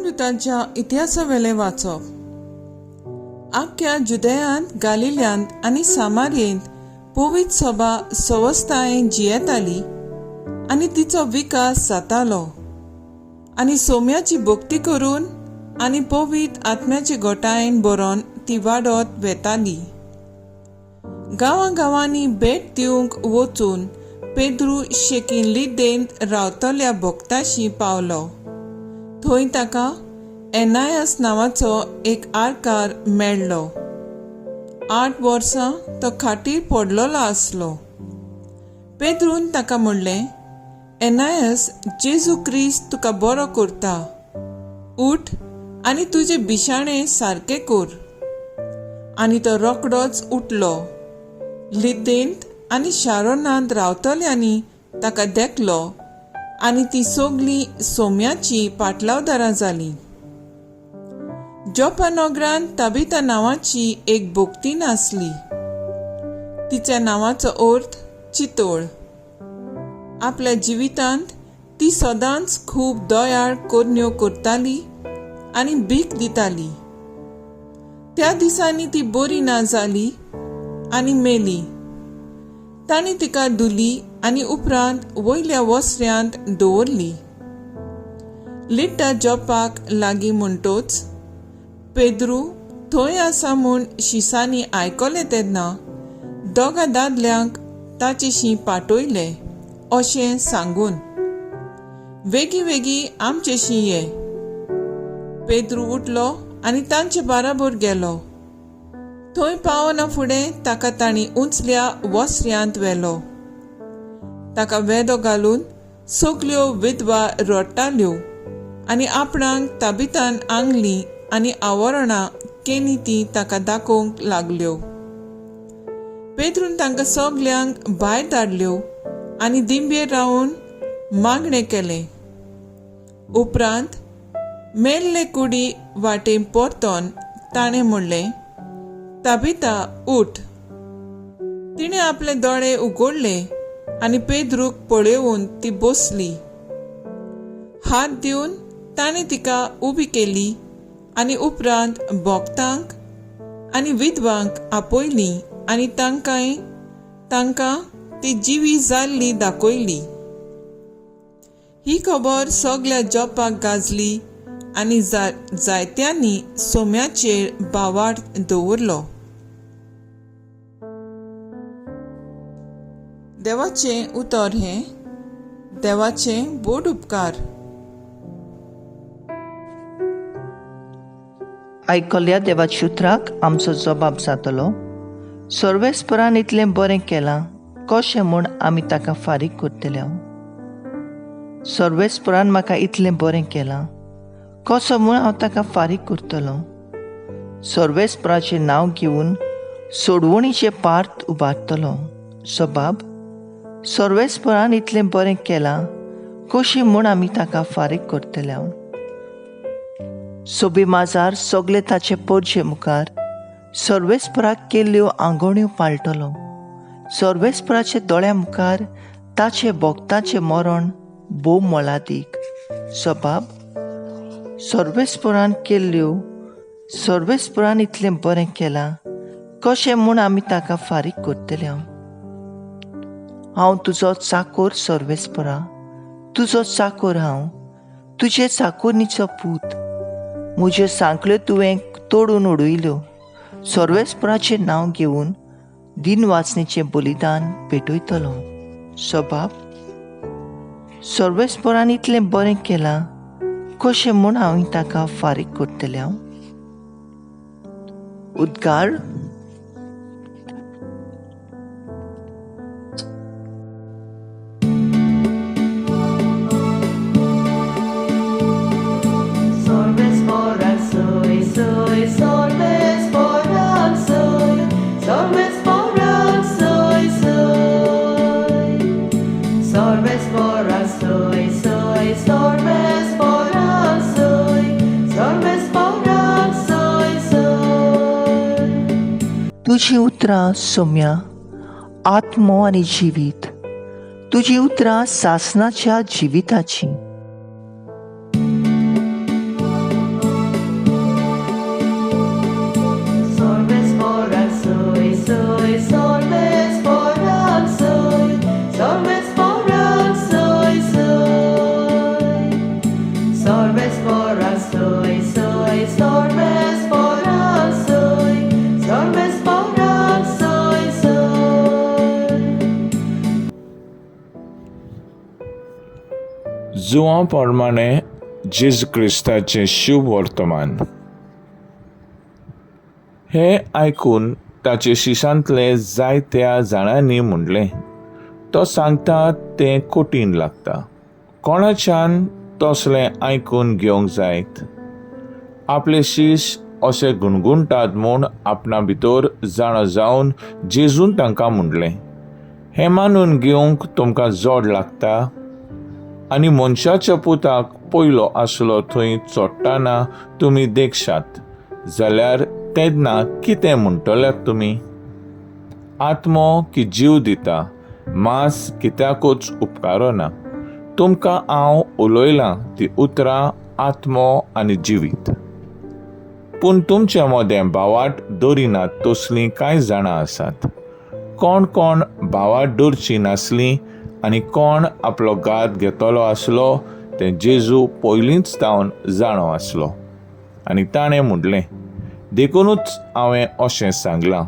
धर्मदूतांच्या इतिहासावेलें वाचप. आख्ख्या जुदयांत, गालिल्यांत आनी सामारयेंत पवित्र सभा सवस्तायेन जियेताली आनी तिचो विकास जातालो आनी सोम्याची भक्ती करून आनी पवित्र आत्म्याचे गोटायेन बरोवन ती वाडत वेताली. गांवां गांवांनी भेट दिवंक वचून पेद्रू शेकीन लिदेंत रावतल्या भक्ताशी पावलो. थंय ताका एनायस नांवाचो एक आरकार मेळ्ळो. 8 वर्सां तो खाटीर पडलेलो आसलो. पेद्रून ताका म्हणलें, एनायस, जेजू क्रिस्त तुका बरो करता. उठ आनी तुजे बिशाणे सारके कर. आनी तो रोकडोच उठलो. लिदेंत आनी शारोनांत रावतल्यांनी ताका देखलो आनी ती सगलीं सोम्याची पाटलावदारां जालीं. जोपा नगरांत ताबिता नांवाची एक भक्तीन आसली. तिच्या नांवाचो अर्थ चितोळ. आपल्या जिवितांत ती सदांच खूब दयाळ करण्यो करताली आनी भीक दिताली. त्या दिसांनी ती बरी ना जाली आनी मेली. तांणी तिका धुली आनी उपरांत वयल्या वसऱ्यांत दवरली. लिट्टा जोपाक लागीं म्हणटोच पेद्रू थंय आसा म्हूण शिसांनी आयकलें तेन्ना दोगां दादल्यांक ताचेशी पाटयले अशें सांगून, वेगीं वेगीं आमचेशी ये. पेद्रू उठलो आनी तांचे बाराबर गेलो. थंय पावना फुडें ताका तांणी उंचल्या वसऱ्यांत व्हेलो. ताका वेदो घालून सगल्यो विधवा रडटाल्यो आनी आपणाक ताबितान आंगली आनी आवरणां केली ती ताका दाखोवंक लागल्यो. पेद्रून तांकां सगल्यांक भायर धाडल्यो आनी दिंबेर रावन मागणें केलें. उपरांत मेल्ले कुडी वाटेन परतोन ताणें म्हणलें, ताबिता उठ. तिणें आपले दोळे उगडले आनी पेद्रूक पळोवन ती बसली. हात दिवन ताणें तिका उबी केली आनी उपरांत भक्तांक आनी विधवांक आपयली आनी तांकां ती जिवी जाल्ली दाखयली. ही खबर सगल्या जोपाक गाजली आनी जायत्यांनी सोम्याचेर भावार्थ दवरलो. देवाचें उतर हें देवाचें व्हड उपकार. आयकल्या देवाच्या उतराक आमचो जबाब जातलो. सर्वेस्परान इतलें बरें केलां कशें म्हूण आमी ताका फारीक करतले. सर्वेस्परान म्हाका इतलें बरें केलां कसो म्हूण हांव ताका फारीक करतलो. सर्वेस्पराचें नांव घेवन सोडवणीचें पार्त उबारतलो. सबाब, सर्वेस्परान इतलें बरें केलां कशें म्हूण आमी ताका फारीक करतले. सोबी माजार सगले ताचे पोरचे मुखार सर्वेस्पराक केल्ल्यो आंगोण्यो पाळटलो. सर्वेस्पराचे दोळ्या मुखार ताचे भक्ताचें मरण भोव मोलादीक. सबाब, सर्वेस्परान केल्ल्यो सर्वेस्परान इतलें बरें केलां कशें म्हूण आमी ताका फारीक करतले. हांव तुजो चाकोर सर्वेस्परा, तुजो चाकोर हांव, तुजे चाकोरनीचो पूत. म्हज्यो सांकळ्यो तुवें तोडून उडयल्यो. सर्वेस्पराचें नांव घेवन दिनवासनेचें बलिदान पेटयतलो. सबाब, सर्वेस्परान इतलें बरें केलां कशें म्हूण हांव ताका फारीक करतलें. उद्गार. तुजी उतरां सोम्या आत्मो आनी जिवीत, तुजी उतरां सासनाच्या जिविताची. जुवां प्रमाणें जेजू क्रिस्ताचें शुभ वर्तमान. हें आयकून ताचे शिशांतले जायत्या जाणांनी म्हणलें, तो सांगता तें कठीण लागता, कोणाच्यान तसलें आयकून घेवंक जायत? आपले शीश अशें गुणगुणटात म्हूण आपणा भितर जाणा जावन जेजून तांकां म्हणलें, हें मानून घेवंक तुमकां जोड लागता? आनी मनशाच्या पुताक पयलो आसलो थंय चडटना तुमी देखशात जाल्यार तेन्ना कितें म्हणटल्यात तुमी? आत्मो की जीव दिता, मांस कित्याकूच उपकारना. तुमकां हांव उलयलां ती उतरां आत्मो आनी जिवीत. पूण तुमचे मदें भावाट दवरिनात तसलीं कांय जाणां आसात. कोण कोण भावाट दवरचीं नासलीं आनी कोण आपलो घात घेतलो आसलो तें जेजू पयलींच तावन जाणो आसलो. आनी ताणें म्हणलें, देखुनूच हांवें अशें सांगलां,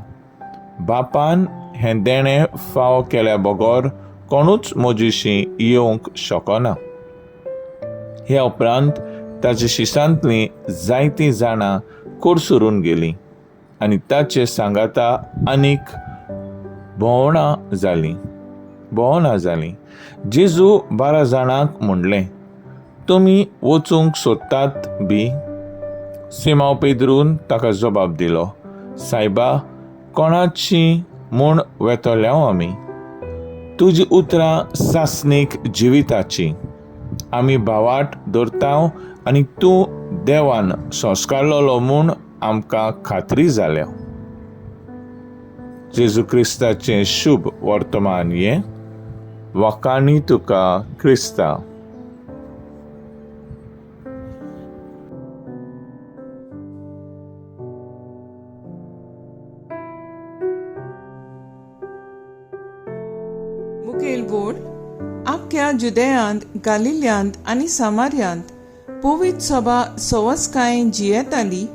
बापान हें देणें फावो केल्या बगर कोणूच म्हजेशी येवंक शकना. ह्या उपरांत ताच्या शिसांतलीं जायतीं जाणां कोडसुरून गेलीं आनी ताचे सांगाता आनीक भोंवणां जालीं. जेजू 12 जाणांक म्हणलें, तुमी वचूंक सोदतात बी? सिमांव पेद्रून ताका जबाब दिलो, सायबा, कोणाची म्हूण वेतल्या आमी? तुजी उतरां सासणीक जिविताची. आमी भावाट दवरता आनी तूं देवान संस्कारलो म्हूण आमकां खात्री जाल्या. जेजू क्रिस्ताचें शुभ वर्तमान हें. वाखाणी तुका क्रिस्ता. मुखेल बोर्ड आख्या जुदयांत, गालिल्यांत आनी सामार्यांत पवित्र सभा सवसकाय जियेताली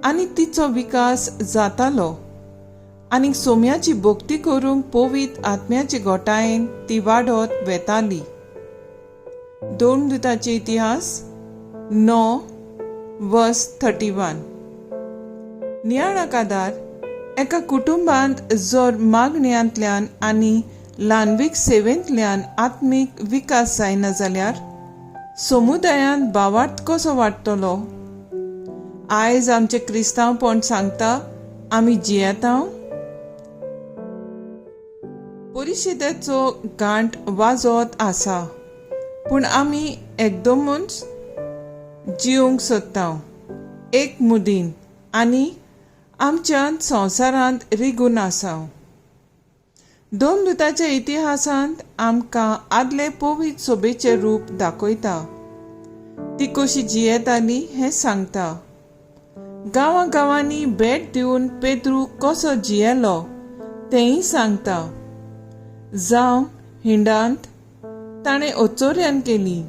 आनी तिचो विकास जातालो आनी सोम्याची भक्ती करूंक पवित्र आत्म्याचे गोटायेन ती वाडत वेताली. दोन दुताचे इतिहास 9 वर्स 31. नियाळाक आदार एका कुटुंबांत जर मागण्यांतल्यान आनी ल्हानवीक सेवेंतल्यान आत्मीक विकास जायना जाल्यार समुदायांत भावार्थ कसो वाडटलो? आयज आमचें क्रिस्तांवपण सांगता आमी जियेता. परिशदेचो घांट वाजत आसा, पूण आमी एकदमूच जिवंक सोदता एक मुदीन आनी आमच्यान संवसारांत रिगून आसा. दोन दुताच्या इतिहासांत आमकां आदले पवित्र सोबेचें रूप दाखयता, ती कशी जियेताली हें सांगता. गांवां गांवांनी भेट दिवन पेद्रू कसो जियेलो तेंय सांगता. जावं हिंडांत ताणें ओचोर्यान केली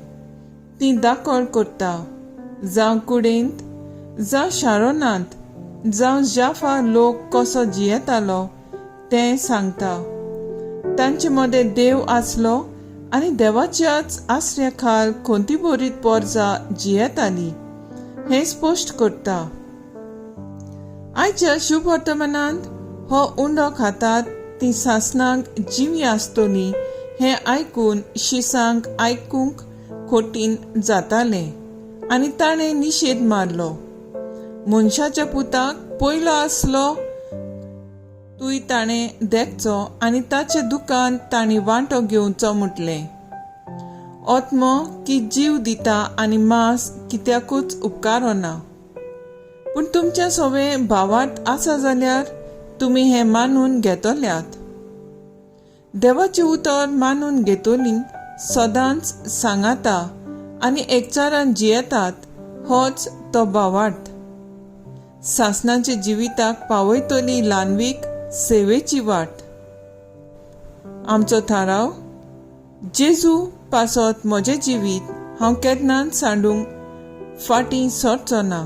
ती दाखल करता, जावं कुडेंत, जावं शारोनांत, जावं जाफा लोक कसो जियेतालो तें सांगता. तांचे मदें देव आसलो आनी देवाच्याच आसऱ्या खाल कोंती बोरीत पोरजा जियेताली हें स्पश्ट करता. आयच्या शुभ वर्तमानांत हो उंडो खातात ती सासणांक जिवी आसतली हें आयकून शिसांक आयकूंक कठीण जातालें आनी ताणें निशेध मारलो. मनशाच्या पुताक पयलो आसलो तूय ताणें देखचो आनी ताचे दुकान ताणें वांटो घेवचो म्हटलें. आत्मो की जीव दिता आनी मांस कित्याकूच उपकारना. पूण तुमच्या सवे भावार्थ आसा जाल्यार तुमी हें मानून घेतल्यात. देवाचें उतर मानून घेतली सदांच सांगाता आनी एकचारान जियेतात होच तो भावार्थ. सासणाच्या जिविताक पावयतली ल्हानवीक सेवेची वाट. आमचो थाराव, जेजू पासत म्हजें जिवीत हांव केन्नाच सांडूंक फाटीं सरचो ना.